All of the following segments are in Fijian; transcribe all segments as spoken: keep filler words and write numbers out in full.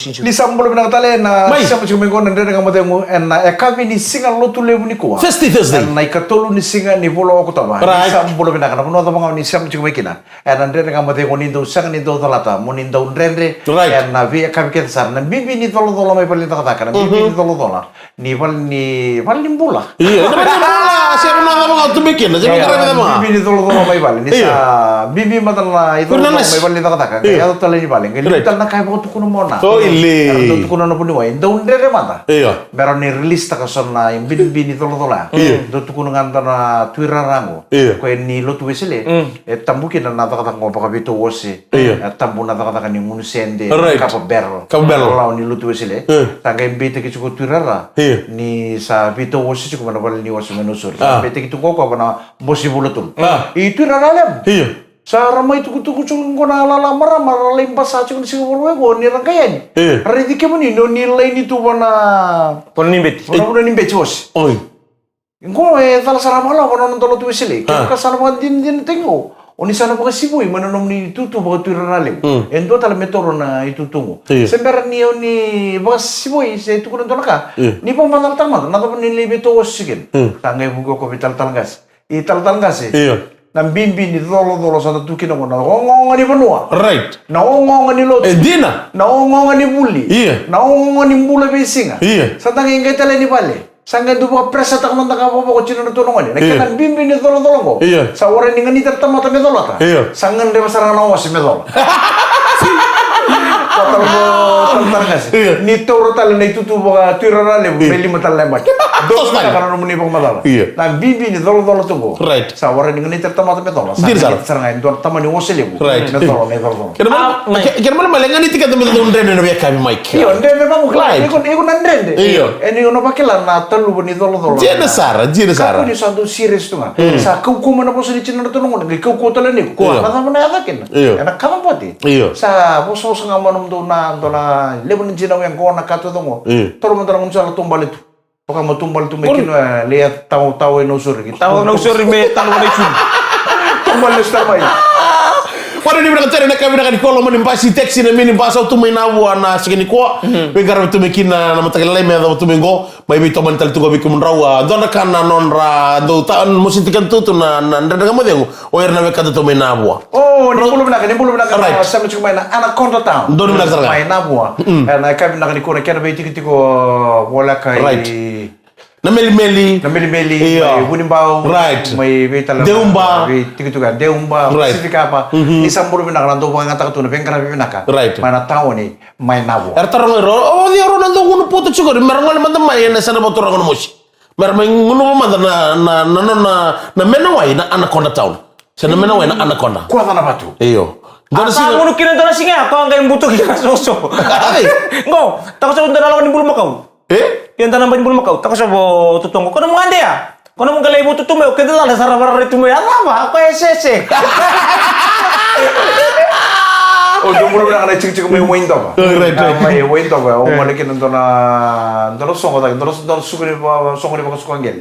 Ni sa bula vinaka tale na sema tiko mai qo na Dredre Ga Mo Cegu ena yakavi ni siga Lotulevu nikua. Thursday, Thursday. Ena ikatolu ni siga ni vula o Okotova. Right. Ni sa bula vinaka na vanua cava ga o ni sema tiko mai kina. Ena Dredre Ga Mo Cegu ni dau sega ni dau calata mo ni dau dredre. Right. Ena veiyakavi kece sara na bibi ni colacola mai vale ni cakacaka, na bibi ni colacola ni vale ni, vale ni bula. Io, ena vale ni bula, se na cava ga o tu mai kina, se na cava ga. Bibi ni colacola mai vale, ni sa bibi mada na icolacola mai vale ni cakacaka, qai yaco tale i vale, qai levu tale na ka e vakatukuna mo na. Era dau tukuna na vuniwai, dau dredre mada. Io. Me rawa ni release taka so na bibi ni colacola. Io. Dau tukuna ga dua na tuirara qo. Io. Koya ni lotu Wesele. E tabu kina na cakacaka qo vakaveitau ose. Io. E tabu na cakacaka ni gunu sede, right, kapa barrel. Kapa barrel. Lawa ni lotu Wesele. Io. Sa qai beitaki tiko tuirara. Io. Ni sa veitau ose tiko mai na vale ni ose mai Nausori. Sa beitaki tiko qo vana Bose Vulatolu. I tuirara levu. Io. Sa ra mai tukutuku tiko qo na lala marama, ra lai basa tiko na siga Vakarauwai qo ni ra qai yani. Io. Ra raici kemuni ni o ni laini tu vana, vana ni beti. Vana ni beti ose. Oi. Qo e cala sara vakalawa vua na noda lotu Wesele. Kevaka sa na vakadinadinataki qo, o ni sa na vakasivoi mai na nomuni itutu vakatuirara levu. E dua tale me taura na itutu qo. Io. Se bera ni o ni vakasivoi se tukuna dua na ka. Io. Ni vakamacalataka mada na cava ni lai veitau ose kina. Sa qai vuki o koya vei talatala qase. I talatala qase. Io. Na bibi ni colacola sa ta tu kina qo na ogaoga ni vanua. Right. Na ogaoga ni lotu. E dina. Na ogaoga ni vuli. Io. Na ogaoga ni bula veisiga. Io. Sa ta qai qai tale ni vale. Sa qai dau vakaperesataka mada ga vakavaka o tina na tou na gone. Na kena bibi ni colacola qo. Io. Sa warai ni ganita na tamata me colata. Io. Sa gadreva sara ga na ose me cola. Ko tale mo, tale tale ga se. Io. Ni taura tale na itutu vakatuirara levu me lima tale na yabaki. Dou sa na kana nomuni vakamacala. Io. Na bibi ni colacola tu qo. Right. Sa warai ni ganita na tamata me cola. Sa ganita sara ga e dua na tamani ose levu. Right. Me cola, me colacola. Kena mala, kena mala mala ganita keda me dau dredre na veiyakavi mai. Io, dredre vakaukauwa. Right. Iko, iko na dredre. Io. E ni o na vakila na taluva ni colacola. Dina sara, dina sara. Kakua ni sa dau serious tu ga. Sa kaukauwa mai na vosa ni tina na tou na gone, qai kaukauwa tale ni ko. Io. Na cava na yaca kina. Io. Ena kacabote. Io. Sa vosavosa ga mai nomudou na dua na levu ni jinau e qo na ka tu qo. Io. Toro mada na gaunisala taubale tu. Vaka mo taubale tu mai kina, e, leia tau, tau e Nausori. Tau e Nausori me tau e Nausori. Taubale lesu tale mai. Vakanuinui vinaka tale na ka vinaka ni ko loma ni basi, taxi, na minibus, au tu mai Navua na siga nikua. Veiqaravi tu mai kina na mataka lailai me yacova tu mai qo. Mai veitomani tale tu ga vei kemudrau, a, dua na ka na nodra dau ta, mositi keda tu tu na, na Dredre Ga Mo Cegu. O ira na wekada tu mai Navua. O, ni bula vinaka, ni bula vinaka. Right. Na sema tiko mai na Anaconda Town. Donu vinaka sara ga. Mai Navua. Mm. E, na ka vinaka ni ko na kena veitikotiko voleka i. Right. Na Melimeli. Na Melimeli, io, mai Vunibau. Right. Mai veitala. Deuba. Veitikotiko Deuba. Right. Sivikapa. Mhm. Ni sa bula vinaka na dau vakayagataka tu na veiqaravi vinaka. Right. Mai na taoni, mai Navua. Era taroga ira, o, o cei o rau na dau gunu potu tiko qori, me ra gole mada mai ena yasana vakaturaga na mosi. Me ra mai gunuva mada na, na, na, na, na, na mena wai na Anaconda Town. Se na mena wai na Anaconda. Kua cana vatu. Io. Dua na siga. A sa gunu kina dua na siga, ko a qai butuki na soso. Ai. Qo, takoso dua na loma ni bulumakau. E? Ia dua na bai ni bulumakau, takoso vo totoqo. Ko na mugadea. Ko na mugalei vo totoqo mai, o keda cala sara vararai tu mai, a cava, ko e sese. O dou bula vinaka na tikotiko mai Waidova. Right, right. Mai Waidova, au gole kina dua na, dua na soqo cake, dua na, dua na suka ni va-, soqo ni vakasuka qele.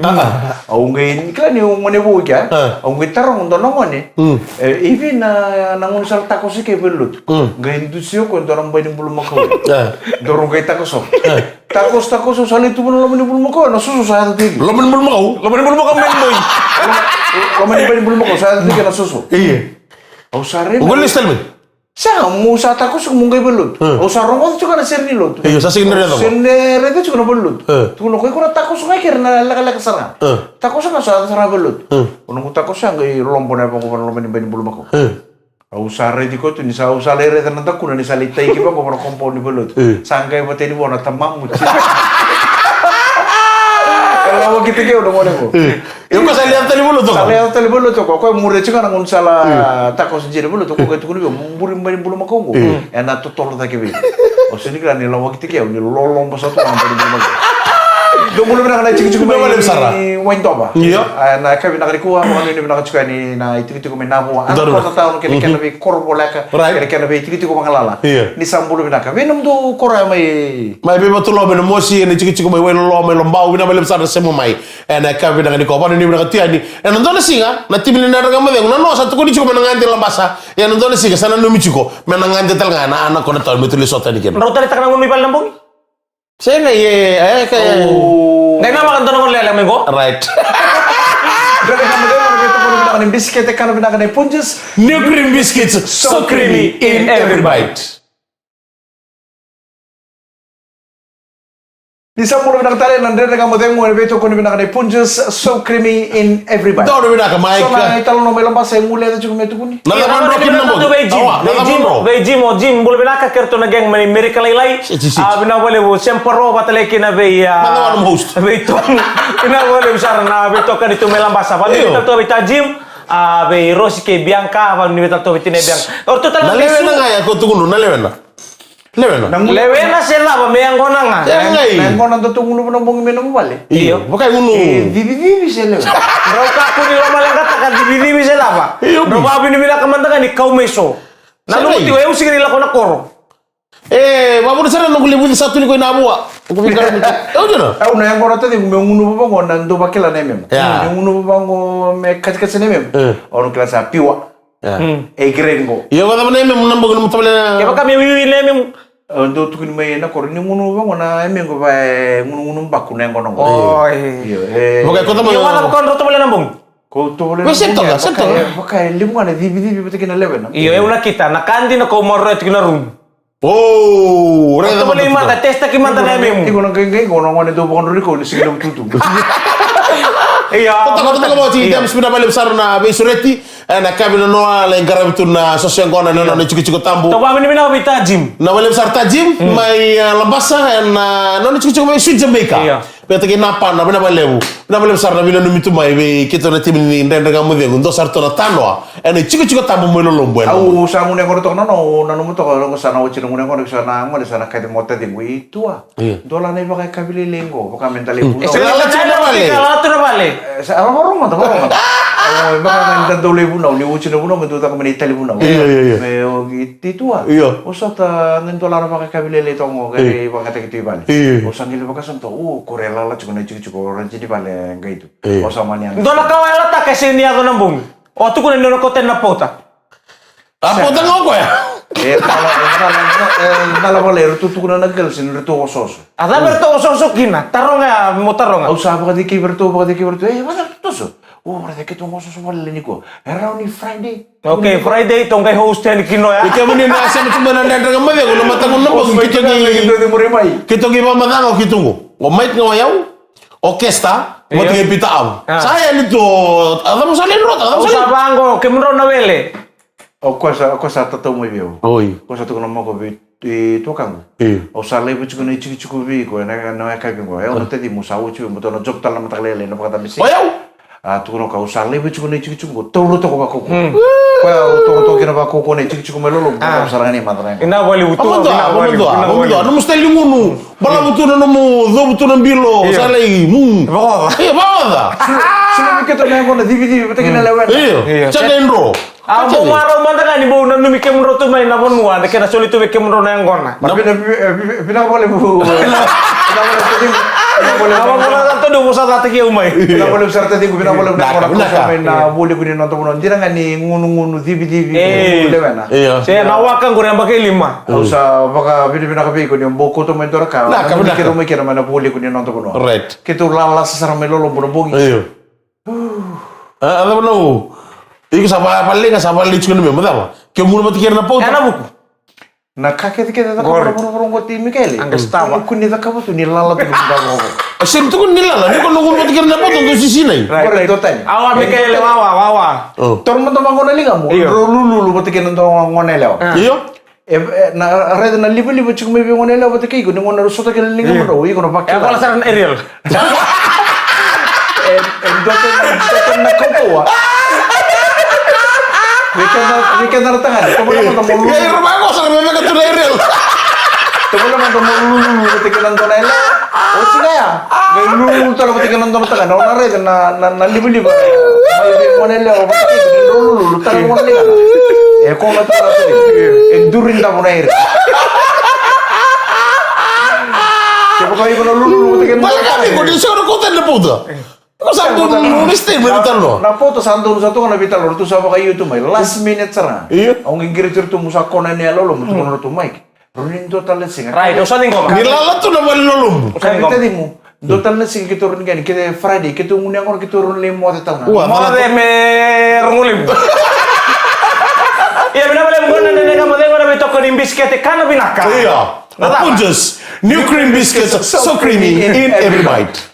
Au qai, ni kila ni au gone vou kea. Au qai taroga dua na gone. E, i vei na, na gaunisala takoso ke vei lotu. Qai dusi o koya dua na bai ni bulumakau. Dou qai takoso. Takoso, takoso, sa lai tu vua na loma ni bulumakau, na soso sa yaco tiko. Loma ni bulumakau? Loma ni bulumakau, mai ni boi. Loma ni bai ni bulumakau, sa yaco tiko na soso. Io. Au sa raica. O qai lesu tale mai? Sega, mo sa takoso, mo qai vei lotu. Au sa rogoca tiko na sere ni lotu. Io, sa sega ni raica. Sega ni raica tiko na vale ni lotu. Tukuna o koya, iko na takoso ga kere na lekaleka sara ga. Takoso ga sa yaco sara ga vei lotu. O noqu takoso ga qai lobo na yavaqu vua na loma ni bai ni bulumakau. Au sa raici koya tu ni sa, au sa lai raica na dakuna ni sa lai taiki vaqo vua na compound ni vale ni lotu. Sa qai vateni vua na tamamu. E lawaki tiko au na gone qo. Io, ko sa lai yaco tale vale ni lotu. Sa lai yaco tale vale ni lotu ko. Ko e muria tiko ga na gaunisala takoso jina vale ni lotu ko, qai tukuna vei au, muri bai ni bulumakau qo. Ena totolo cake vei. Au sega ni kila ni lawaki tiko au ni lolobo sa tu ga na bai ni bulumakau. Dou bula vinaka na itikotiko mai Waidova. Io. A, na ka vinaka nikua, vakanuinui vinaka tiko yani na itikotiko mai Navua. Ana kota taunu kei na kena veikoro voleka, kei na kena veitikotiko vagalala. Io. Ni sa bula vinaka. Vei nomudou koro ya mai. Mai Veivatulolo, mai Namosi, ena itikotiko mai Wailolo, mai Lobau, vinaka vakalevu sara na sema mai. Ena ka vinaka nikua, vakanuinui vinaka tu yani. Ena dua na siga, na timi ni Dredre Ga Mo Cegu, na noa sa tukuni tiko me na gade Labasa. Ena dua na siga, sa nanumi tiko me na gade tale ga na, na kona tauni me tu lai sota yani kina. Drau taleitaka na gunu i vale na bogi. Sega, e, e, ke. Qai namaka dua na gone lele mai qo. Right. Dredre Ga Mo Cegu, na veitokoni vinaka ni bisikete, kana vinaka ni Punjas. New cream biscuits, so creamy in every bite. Ni sa bula vinaka tale na Dredre Ga Mo Cegu, na veitokoni vinaka ni Punjas, so creamy in every bite. Donu vinaka, Mike. So na italanoa mai Labasa e guileca tiko me tukuni. Na cava drau kina na bogi? Vei Jim, vei Jim, o Jim, bula vinaka, kei ratou na gang mai Merika Lailai. A, vinaka vakalevu, Semparo, vata tale kina vei, a, vei Tom. Vinaka vakalevu sara na veitokani tu mai Labasa. Vakanuinui tale tu vei ta Jim, a, vei Rosi kei Bianca, vakanuinui tale tu vei tinai Bianca. O ratou tale na lewena ga ya ko tukunu, na lewena. Lewena. Lewena se cava me yaqona ga. Yaqai. Na yaqona datou gunuva na bogi mai nomu vale. Io. Vaka e gunu. E, civicivi se lewena. Drau kakua ni lomaleqataka civicivi se cava. Io. Drau vakavinavinaka mada ga ni kau mai so. Na nomu tiko e usiga ni lako na koro. E, vavuna sara na noqu levuci sa tu ni ko i Navua. Noqu veiqaravi tu. E, o dina. Au na yaqona taciqu me gunuva vaqo na dau vakila na yamemu. Ya. Me gunuva vaqo me katikati na yamemu. E. Au na kila sa piwa. E grade qo. Io, vacava na yamemu na bogi nomu tavale na. Kevaka me wiwi na yamemu. Au dau tukuni mai na koro ni gunu vaqo na yamemu va e gunugunu baku na yaqona qo. Oi. Io, e. Vaka e ko tavale. Io, vacava ko drau tavale na bogi. Ko tavale na bogi. Vaka e, vaka e levu ga na civicivi vata kei na lewena. Io, e una kita na ka dina ko maroroya tiko na room. O, raica mada. Test taki mada na yamemu. Iko na qaiqai, iko na gone dau vakadrori iko ni sega ni tutu. Io. Totoka, totoka vakaoti, James, vinaka vakalevu sara na veisureti. E, na ka vinaka noa, lai qaravi tu na soso yaqona, na nona itikotiko tabu. Toka vakavinavinaka vei ta Jim. Vinaka vakalevu sara ta Jim, mai, e, Labasa, e, na nona itikotiko mai Sweet Jamaica. Io. Vata kei Napa, na vinaka vakalevu. Vinaka vakalevu sara na veinanumi tu mai vei keitou na timi ni Dredre Ga Mo Cegu, dua sara tu na tanoa ena itikotiko tabu mai Lolobu ena. Au sa gunu yaqona toka na, na, nanuma toka, au sa na oti na gunu yaqona, sa na gone, sa na kaci mo taciqu, i tua. Io. Dua la na ivakayakavi lailai qo, vaka me da lai vunau. E, sa lala tu na vale. Lala tu na vale. E, sa, a, vakarogo mada, vakarogo mada. Au, e, vaka me da dau lai vunau, ni oti na vunau, me dau caka mai na italai vunau. Io, io, io. Me o ki, i tua. Io. O sota, qai dua la na vakayakavi lailai toka qo, qai vakayagataki tu i vale. Io. O sa qai lai vakasama toka, o, kore lala tiko na itikotiko, o raici ni vale, qai tu. Io. O sa mani yaga. Dua na ka o yalataka e sega ni yaco na bogi. O a tukuna ni o na kauta na pauta. A pauta ga o koya. E, cala, e, cala, e, cala vale, eratou tukuna na girls ni ratou osooso. A cava eratou osooso kina? Taroga ya, mo taroga. Au sa vakacikei vei ratou, vakacikei vei ratou. E, vacava ratou toso? O, vacava keitou osooso vale nikua. E rawa ni Friday. Okay, Friday, tou qai host yani kina ya. Io, kemuni na sema tu mai na Dredre Ga Mo Cegu, na mataqu na bogi, keitou qai, keitou qai vakamacaqa o keitou qo. O Mike ga o yau, o Kesta, vata kei Peter Avu. Sa yali tu, a cava sa lai rota, a cava sa lai. Au sa vaqo, kemudrau na wele. O koya sa, o koya sa tatau mai vei au. Oi. Koya sa tukuna mai o koya vei, e, tuakaqu. Io. Au sa laiva tiko na itikotiko vei iko, ena, ena wekavi qo. E, au na tacimu, sa oti vei, mo tou na job tale na mataka lailai, na vakacabisi. O yau? A, tukuna o koya, au sa laiva tiko na itikotiko qo, taura toka vakaukauwa. Koya au taura toka kina vakaukauwa na itikotiko mai Lolobu, au sa raga ni mata raga. Ina vale vutu, ina vale vutu, ina vale vutu. Nomu style ni gunu, balavu tu na nomu, covu tu na bilo, sa lai, mm. Vakaoca. Io, vakaoca. Sulu, sulu ni keitou na yaqona civicivi, vata kei na lewena. Io. Io. Sa qai dro. A, bau marau mada ga ni bau nanumi kemudrau tu mai na vanua, na kena soli tu vei kemudrau na yaqona. Na vi-, na vi-, vi-, vinaka vakalevu. Vinaka vakalevu. Vinaka vakalevu. Vinaka vakalevu sara taciqu, vinaka vakalevu na yaqona. Vinaka, vinaka. Mai na vualiku ni noda vanua. Dina ga ni gunugunu civicivi, e, lewena. Io. Se na waka qori yabaki lima. Au sa vakavinavinaka vei iko ni bau kauta mai dua na ka. Vinaka, vinaka. Nanumi keirau mai kina mai na vualiku ni noda vanua. Right. Keitou lalasa sara mai Lolobu na bogi. Io. A, a cava na u. Iko sa va-, valei ga, sa valei tiko na memu, cava? Ke gunu vata kei ira na pauta. Ena vuku. Na ka kece kece cakava na vuravura oqo, Tei Mikaele. Aqe stava. Kua ni cakava tu ni lala tu na vuravura. E sega ni tukuni ni lala, ni ko na gunu vata kei ira na pauta, dou sisinai. Right, right. Awa, Mikaele, wawa, wawa. Toro mada vaqo na ligamu, drau lululu vata kei na dua gone yalewa. Io. E, e, na, raica na livaliva tiko mai vei gone yalewa vata kei iko, ni gone na sota kei na ligamudrau, iko na vakila. E, kola sara na aerial. E, e, dua tani, dua tani na kaukauwa. Vei keda, vei keda na tagane. Tovolea mada mo lululu. Ia, ira vaqo sara me veka tu na aerial. Tovolea mada mo lululu vata kei na dua na yalewa. Oti ga ya, qai lululu tale vata kei na dua na tagane, o na raica na, na, na livaliva. Mai vei gone yalewa vata kei na lululu, tale gone ligana. E koga tale vata kei. E duri davo na iri. Kevaka iko na lululu vata kei na dua na tagane. Baleka iko ni sega na kauta na pauta. Iko sa donu ni stay mai veitalanoa. Na pauta sa donu sa toka na veitalanoa, ratou sa vakaio tu mai. Last minute sara. Io. Au qai qiriti ratou, mo sa kona ni yalolomu, tukuna ratou mai. Rawa ni dua tale na siga. Right, o sa ciqoma. Ni lala tu na vale ni lolomu. Ka vei tacimu, dua tale na siga keitou rawa ni qai, kei Friday, keitou gunu yaqona keitou rawa ni lai moce tale ga. Ua, moce me rogo levu. Ia, vinaka vakalevu qo na Dredre Ga Mo Cegu, na veitokoni bisikete kana vinaka. Ia. Na cava? Punjas. New cream biscuits, so creamy in every bite.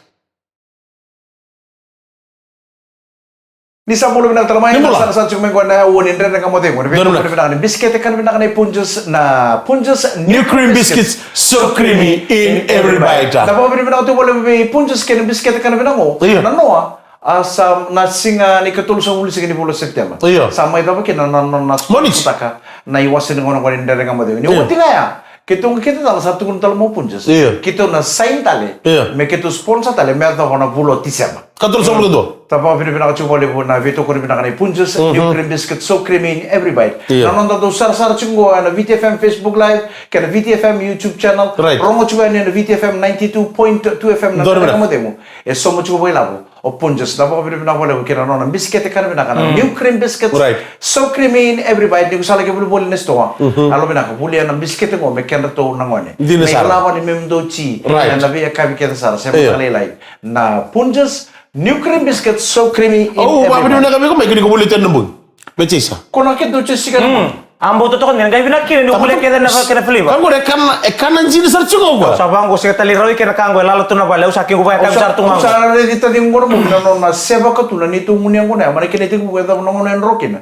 Ni sa bula vinaka tale mai, ni bula. Sa, sa tiko mai qo na aua ni Dredre Ga Mo Cegu. Ni vinaka ni bisikete kana vinaka na Punjas, na Punjas New Cream Biscuits, so creamy in every bite. Na vakavinavinaka tu vale vei Punjas kei na bisikete kana vinaka qo. Io. Na noa, a sa na siga ni katolu sagavulu siga ni vula o September. Io. Sa mai cava kina na, na, na, na Moniti. Sotaka na iwase ni gone qo ni Dredre Ga Mo Cegu. Ni oti ga ya. Keitou qai keitou tale sa tukuna tale mai o Punjas. Io. Keitou na sign tale. Io. Me keitou sponsor tale me yacova na vula o Tiseba. Katolu sagavulu ka dua. Sa vakavinavinaka tiko vakalevu na veitokoni vinaka nei Punjas, New Cream Biscuit, so creamy in every bite. Io. Na noda dau sarasara tiko qo ena V T F M Facebook Live, kei na V T F M YouTube channel. Right. Rogo tiko yani ena V T F M ninety-two point two F M na Dredre Ga Mo Cegu. E sauma tiko vakailavo o Punjas, na vakavinavinaka vakalevu kei na nona bisikete kana vinaka na New Cream Biscuits, right, so creamy in every bite. Ni ko sa laki volivoli na sitoa, yalovinaka volia na bisikete qo me kedratou na gone. Dina sara. Me lava ni mem doti, right, ena veiyakavi kece sara, se vakalailai. Na Punjas New Cream Biscuits, so creamy in every bite. Au vakavinavinaka vei iko mai kina ko volia tena na bogi. Vei Jason. Ko na kena dau Jason kana. A bau totoka ni qai vinaka kina ni volia kece na kena flavor. Ka qori e kana, e kana jini sara tiko qo. Sa vaqo sega tale rawa i kena ka qo e lala tu na vale, au sa kegu vakayakavi sara tu ga qo. Au sa raici taciqu qo na bogi na nona sevaka tu na neitou gunu yaqona ya, mai na kena itekivu e cava na gauna e dro kina.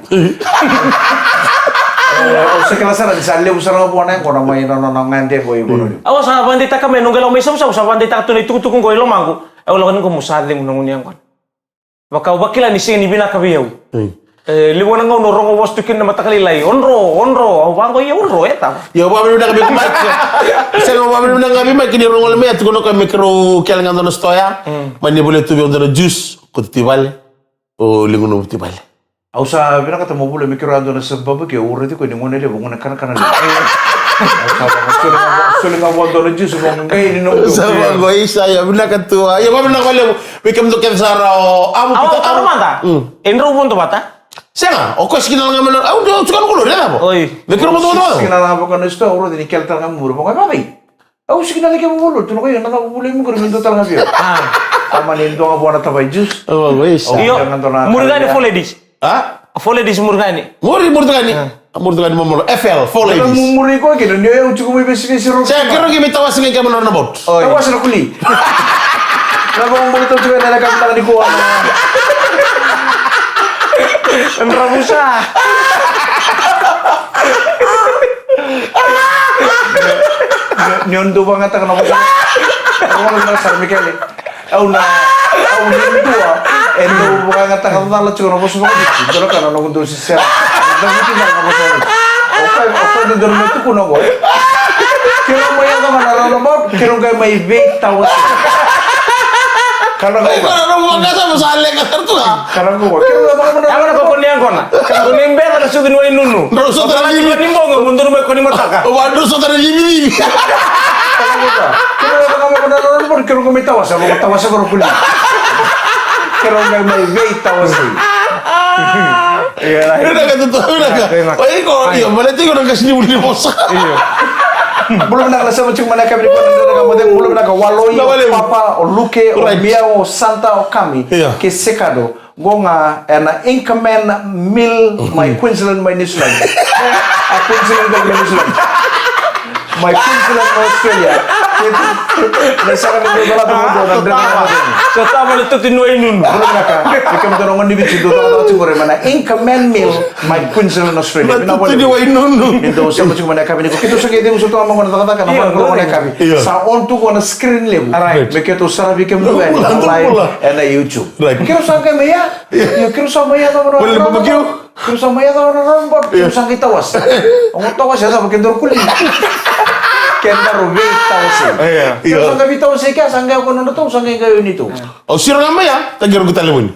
Au sa kila sara ni sa levu sara ga vua na yaqona mai na nona gade qo i Vanua Levu. Au sa vakadeitaka mai noqu lako mai Savusavu, sa vakadeitaka tu na itukutuku qo i lomaqu. Au lako ni qo mo sa cegu na gunu yaqona. Vaka au vakila ni sega ni vinaka vei au. E levu na gauna au rogo vosa tu kina na mataka lailai. Odro, odro, au vaqo ia odro, e tau. Ia au vakavinavinaka vei Mike. Sega, au vakavinavinaka vei Mike ni rogo mai, a tukuna o koya me keirau kele ga dua na sitoa ya. Mani volia tu vei au dua na juice, ko ti vale. O liga nomu ti vale. Au sa vinakata mo volia me keirau a dua na sababu ke au raici koya ni gone levu, gone kanakana levu. Au sa vaka soli ga vua, soli ga vua dua na juice, vaka qai ni nomu. Sa vaka qai sa ia vinaka tu a. Ia vakavinaka vakalevu vei kemudou kece sara o avu pita avu mada. E drau vodo vata. Sega, o koya sikina ga me na au dau tukana ko lori e cava. Oi. Me keirau vodo vata. Sikina ga vaka na sitoa, au raici ni kele tale ga me muri vaka vavei. Au sega ni laki vavalo tu na koya na cava vavalo i muri me dua tale ga vei au. Tamani dua ga vua na tavai juice. Io. Muri ga ni four ladies. A? Four ladies muri ga ni. Muri, muri ga ni. Muri ga ni mamalo. F L, four ladies. Muri koya kina ni au tiko mai vesivesi ro. Sa keirau qai mai tawasi ga kemana na boat. Tawasi na kuli. Na vavalo tu na ka ni koa. Dravusa. Ni, ni o dau vakayagataka na vosa. Au na sara Mikele. Au na, au ni dua e dau vakayagataka cala tiko na vosa vakaviti. Dua na ka na noqu dau sisera. Na viti na vosa vakaviti. O koya, o koya dau dau na tukuna qo. Keirau mai yaco ga na roundabout, keirau qai mai veitawasi. Kana qo. Kana qo. Keirau qai mai na roundabout. Koni beca na sucu ni wainunu. Drau sota na livi. Koni boga mo donu mai koni mataka. Wa drau sota na livi livi. Kena vaka mo kona na rona kero ko mai tawasa, mo tawasa ko kuli. Kero mai mai vei tawasa. Ia, vinaka tutu, vinaka. Oi ko, io, male tiko na kasi ni uli mosa. Io. Bula vinaka na sema tiko mana kami ni kona na kama de bula vinaka Waloi, Papa, o Luke, o Miao, o Santa, o Kami, ke Sekado. Qo ga ena Inkaman Mill mai Queensland mai New Zealand. A Queensland mai New Zealand. Mai Queensland mai Australia. Na saka na dua na dua na dua na dua. Sa tama na tutu ni wainunu. Bula vinaka. Ni kemudou na gone ni Viti dou tokatoka tiko qori mai na Inkaman Mill mai Queensland Australia. Vinaka vakalevu. Ni dou sema tiko mai na yakavi nikua. Keitou sa qai cegu sara tu ga mai qo na cakacaka na mai qo na yakavi. Sa on tu qo na screen levu. Me keitou saravi kemudou yani online ena YouTube. Keirau sa qai mai ya. Io, keirau sa mai yaco na roundabout. Keirau sa mai yaco na roundabout. Keirau sa qai tawasi. Au tawasi, a cava keirau kuli. Kedaru veitawasei. Io. Io. Sa qai veitawasei kea, sa qai ko nodratou, sa qai qai o ni tu. Au siro ga mai ya, tagi ira ko talevoni.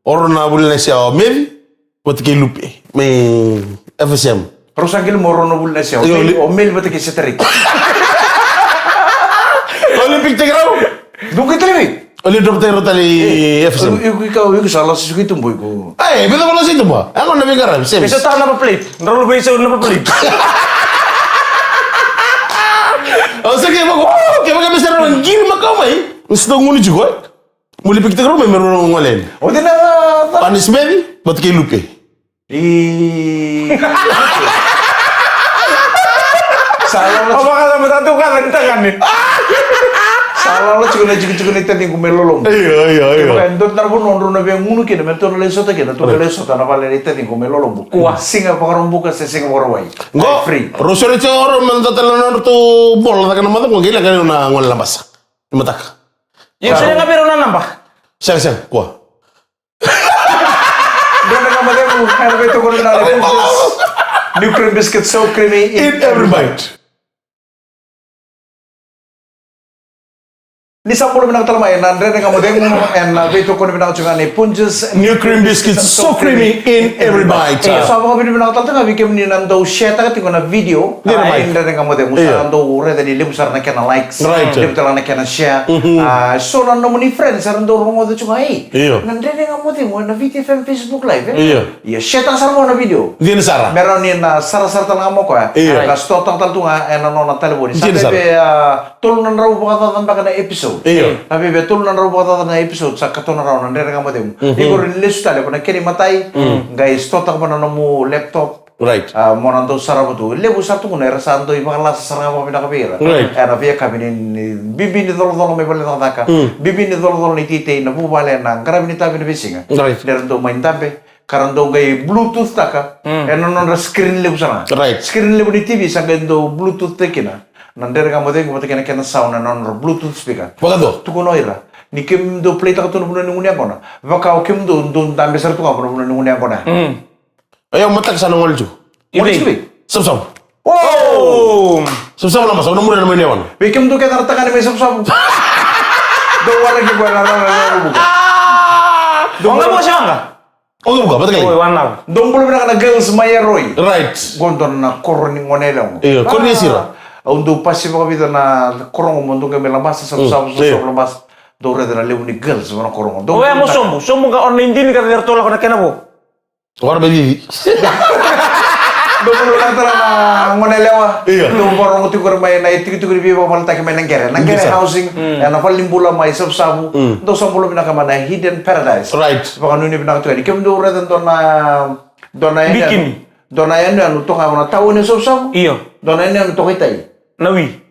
O rau na vuli na yasana o Meci vata kei Lupe mai F S M. Rau sa qai mo rau na vuli na yasana o Meci vata kei Setariki. Olympic tagi rau. Duka tale vei. Oli drop tagi rau tale i F S M. Iko, iko, iko sa lasi suki tubu iko. Ai, beta ko lasi tubu. Anga na veiqaravi, Semis. Isa ta na plate. Ndrau vei sa na plate. O sa ke mako, ke mako me sera na giri mako mai. Nsi to nguni tiko, e. Muli pikita karo mai me roro ngoleni. O dina na. Panis Mary, vata kei Lupe. I. Sa lala. Apa kata mata tu kata kita kan ni. Sa lala tiko na tiko tiko ni tadi ku me lolom. Iyo, iyo, iyo. Kaya dot na rabo nondro na via ngunu kina me tona le sota kina tu le sota na vale ni tadi ku me lolom. Kua. Siga vakarombuka se siga vakarawai. Go. Free. Rosori tiko oro me dot na nondro tu bol na kana mata ko gila kana na ngol lambasa. Mataka. Iyo, sere nga vero na namba. Sere, sere, kua. Dua na ka macegu, ena veitokoni na Punjas. New cream biscuit, so creamy in every bite. Ni sa bula vinaka tale mai na Dredre Ga Mo Cegu, ena veitokoni vinaka tiko ga ni Punjas. New cream biscuit, so creamy in every bite. Sa vakavinavinaka tale tiko ga vei kemuni na dau share taka tiko na video. Dina mai. Dredre Ga Mo Cegu, sa dau raica ni levu sara na kena likes. Right. Levu tale ga na kena share. Mhm. A, so na nomuni friends era dau rogoca tiko ga, ei. Io. Na Dredre Ga Mo Cegu ena Viti F M Facebook Live, e? Io. Ia, share taka sara mo na video. Dina sara. Me rawa ni na sarasara tale ga mo koya. Io. Na store taka tale tu ga ena nona talevoni. Dina sara. Sa veve, a, tolu na drau vakacaca beka na episode. Io. Sa veve tolu na drau vakacaca na episode sa katona rawa na Dredre Ga Mo Cegu. Mhm. Iko rawa ni lesu tale ko na kena imatai. Mm. Qai store taka mo na nomu laptop. Right. A, mo na dau sarava tu. Levu sara tu gona era sa dau ivakalasa sara ga vakavinaka vei ira. Right. Era via ka vini ni bibi ni colocolo mai vale cakacaka. Mm. Bibi ni colocolo ni teitei na vuvale na qaravi ni tavi na veisiga. Right. Ni ra dau mai dabe. Ka ra dau qai Bluetooth taka. Mm. Ena nodra screen levu sara ga. Right. Screen levu ni T V sa qai dau Bluetooth taki kina. Na Dredre Ga Mo Cegu vata kei na kena sound ena nodra Bluetooth speaker. Vakadua. Tukuna o ira. Ni kemudou play taka tu na vanua ni gunu yaqona. Vaka o kemudou dau dabe sara tu ga vanua ni gunu yaqona. Mm. Io, mataka sa na gole tu. Gole tu vei? Savusavu. Oh! Savusavu lama, savu na muria na mai newana. Vei kemudou kece na tagane mai Savusavu. Dou waraki koya na rara na rubuka. Dou waraki. Oga mo se oga? Oga buka, vata kei. Oi, wana. Dou bula vinaka na girls mai Eroi. Right. Qo dua na koro ni gone yalewa. Io, koro ni sira. Au dau pasi vakavica na koro qo mo dou qai mai Labasa, Savusavu, Savusavu, Labasa. Dou raica na levu ni girls vana koro qo. Dou bula vinaka. Oya mo sobu, sobu ga ona idini ka cera tola ko na kena vo. Ora me vivi. Dou bula vinaka tale na gone yalewa. Io. Dou vakarorogo tiko mai na itikotiko ni veivakavaletaki mai na Qere. Na Qere Housing, ena valenibula mai Savusavu. Mm. Dou sa bula vinaka mai na Hidden Paradise. Right. Vakanuinui vinaka tiko yani. Kemudou raica dua na, dua na yanuyanu. Bikini. Dua na yanuyanu toka na tauni Savusavu. Io. Dua na yanuyanu toka i tai. Na wi.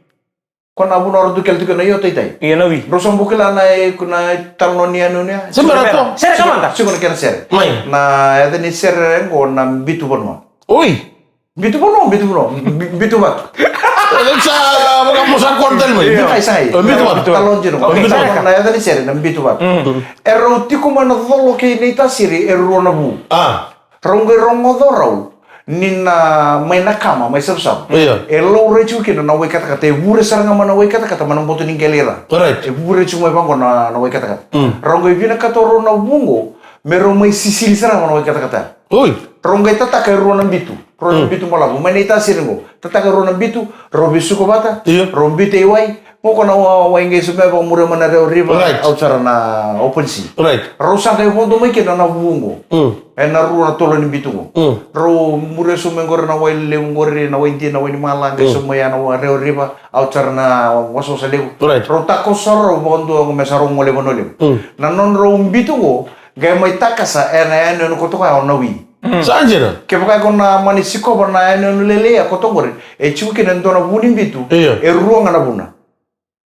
Ko na vanua ra dau kele tiko na io taitai. Io, na wi. Rau sa bau kila na, e, ko na italanoa ni yanuyanu ya. Sere, sere, sere, kamata. Tiko na kena sere. Mai. Na yaca ni sere qo na Bitu Vanua. Oi. Bitu Vanua, Bitu Vanua. Bi-, Bitu Vatu. E, sa, a, vaka mo sa kona tale mai. Io. Sai, sai. E, Bitu Vatu. Talanoa tiko. Okay, sere ka. Na yaca ni sere na Bitu Vatu. Mm. E rau tiko mai na colo kei Naitasiri e rua na vu. A. Rau qai rogoca o rau ni na mai na kama, mai Savusavu. Io. E laurai tiko kina na wai katakata, e vure sara ga mai na wai katakata, mai na boto ni qele ira. Right. E vure tiko mai vaqo na, na wai katakata. Mm. Rau qai vinakata o rau na vu qo, me rau mai sisili sara ga mai na wai katakata. Oi. Rau qai tataka e rua na bitu. Rua na bitu balavu. Mai na itasiri qo. Tataka e rua na bitu, rau veisuka vata, io, rau biuta i wai, qo ko na wa-, wai qai sobu mai vakamuria mai na Rewa River, right, out sara na open sea. Right. Rau sa qai vodo mai kina na vu qo. Mm. Ena rua na tolo ni bitu qo. Mm. Rau muria sobu mai qori na wai levu qori, na wai dina, na wai ni mala, qai, mm, sobu mai ya na wa-, Rewa River, out sara na wasawasa levu. Right. Rau takoso sara rau vakadua qo me sa rau gole Vanua Levu. Mm. Na nodrau bitu qo, qai mai takasa ena yanuyanu koto koya o Nawi. Mm. Sa dina. Kevaka iko na mani sikova na yanuyanu lailai ya koto qori, e tiko kina e dua na vu ni bitu, io, e rua ga na vuna.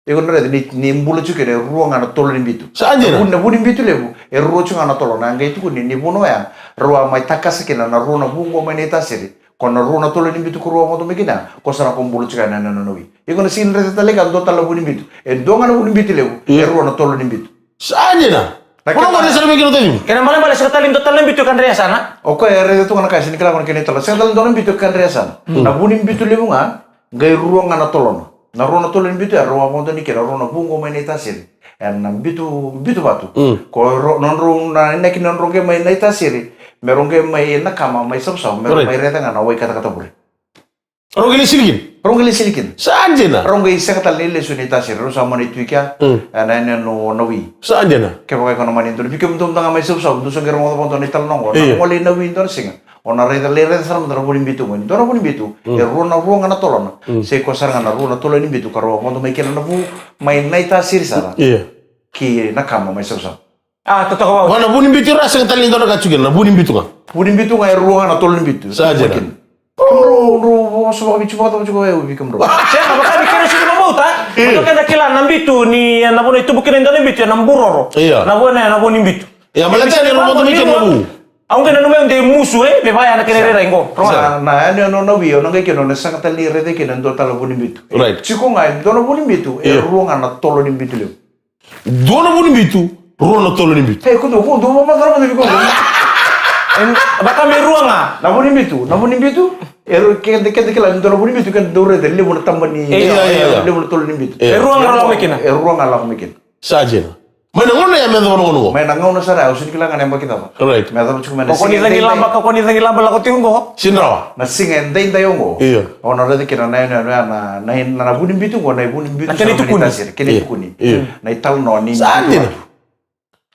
Iko na raica ni, ni bula tiko kina e rua ga na tolo ni bitu. Sa dina. Na vu, na vu ni bitu levu, e rua tiko ga na tolo. Na qai tukuni ni vuna oya, rau a mai takasa kina na rua na vu qo mai na itasiri. Ko na rua na tolo ni bitu ko rua vodo mai kina, ko sara ko bula tiko ya na, na, na, na wi. Iko na sega ni raica tale ga dua tale na vu ni bitu. E dua ga na vu ni bitu levu, io, e rua na tolo ni bitu. Sa dina. Na kena, kena ibalebale sega tale ni dua tale na bitu e kadre yasana. O koya e raica tu ga na ka, sega ni kila ko na kena italanoa. Sega tale ni dua na bitu e kadre yasana. Mm. Na vu ni bitu levu ga, qai rua ga na tolona. Na rua na tolo ni bitu ya, rau a vodo ni kina, rau na vuqo mai Naitasiri. E na bitu, bitu vatu. Mm. Ko ro-, nodrau na inaki nodrau qai mai Naitasiri, me rau qai mai Nakama, mai Savusavu, me rau Right. mai raica ga na wai katakata vure. Rau qai lai sili kina? Rau qai lai sili kina. Sa dina. Rau qai sega tale ni lesu Naitasiri, rau sa mani tu i kea, Mm. e na yanuyanu o Nawi. Sa dina. Kevaka iko na mani dua, vei kemudou mada ga mai Savusavu, dou sa qai rogoca vakadua na italanoa qo. Na Io. gole i Nawi dua na siga. O na raica, lai raica sara mada na vunibitu qo. Dua na vunibitu, Mm. e rua na, rua ga na tolona. Mm. Se ko sara ga na rua na tolo ni bitu, ka rau a vodo mai kina na vu, mai Naitasiri sara. Io. Ki Nakama mai Savusavu. A, totoka vau. Vua na vunibitu ra sega tale ni dua na ka tiko kina, na vunibitu ga. Vunibitu ga e rua ga na tolo ni bitu. Sa dina. Kemudou, dou, dou, so vakavitu, vakavitu, vakavitu, vakavitu. Sega, vaka ni kena sega ni vakabauta. Io. Dou keda kila na bitu ni, na vanua e tubu kina e dua na bitu, e na buroro. Io. Na vanua, na vunibitu. Io, baleta ni rau vodo mai kina na vu. Au qai nanuma au de musu, e, me vaya na kena Sa. rairai qo. Sa. Na, na, yanuyanu o Nawi, o na qai kina, o na sega tale ni raica kina e dua tale na vunibitu. Right. Tiko ga e dua na vunibitu, e Io. rua ga na tolo ni bitu levu. Dua na vunibitu, rua na tolo ni bitu. E, kudu, kudu, kudu, kudu, kudu. E, vaka me rua ga. Na vunibitu, na vunibitu. E ru-, keda, keda kila ni dua na vunibitu, keda dau raica, levu na taba ni, Io, io, io. levu na tolo ni bitu. Io. E rua ga lako mai kina. E rua ga lako mai kina. Sa dina. Mai na gauna ya me yacova na gauna qo. Mai na gauna sara ya, au sega ni kila ga na yabaki cava. Right. Me yacova tiko mai na Ko ni siga cagi edaidai. laba, ka ko ni cagi laba lako tiko qo. Sega ni rawa. Na siga edaidai oqo. Io. O na raica kina na, na, na, na, na, na vunibitu qo, na vunibitu Na kena sa itukuni. vunitasiri, kena Io. itukuni. Io. Na italanoa ni Sa bitu dina. vatu.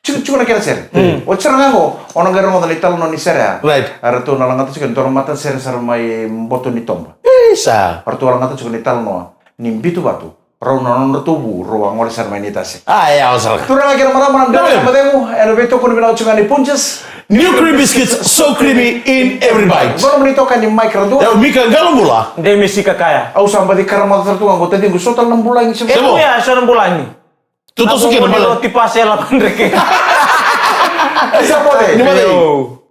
Tiko, tiko na kena sere. Mm. O tiko ga qo, o na qai rogoca na italanoa ni sere ya. Right. Eratou na lagata tiko e dua na matasere sara mai Boto ni Toba. Isa. Eratou a lagata tiko na italanoa ni bitu vatu. Rau na nodratou vu, rau a gole sara mai Naitasiri. A, e, au sara. Turaga kei na marama, na Dame. dame, na macegu, ena veitokoni vinaka tiko ga ni Punjas. New cream biscuits, so creamy in every bite. Dua na mani toka ni Mike Radua. Au Mika Qalobula. Dei Misi Kakaya. Au sa baci karamaca sara tu ga qo taciqu, so tale na bulagi se Sebo. Io, so na bulagi. Totoso kina, Mike. Roti pasela pandreke. Sa bode. Ni bode. Yo.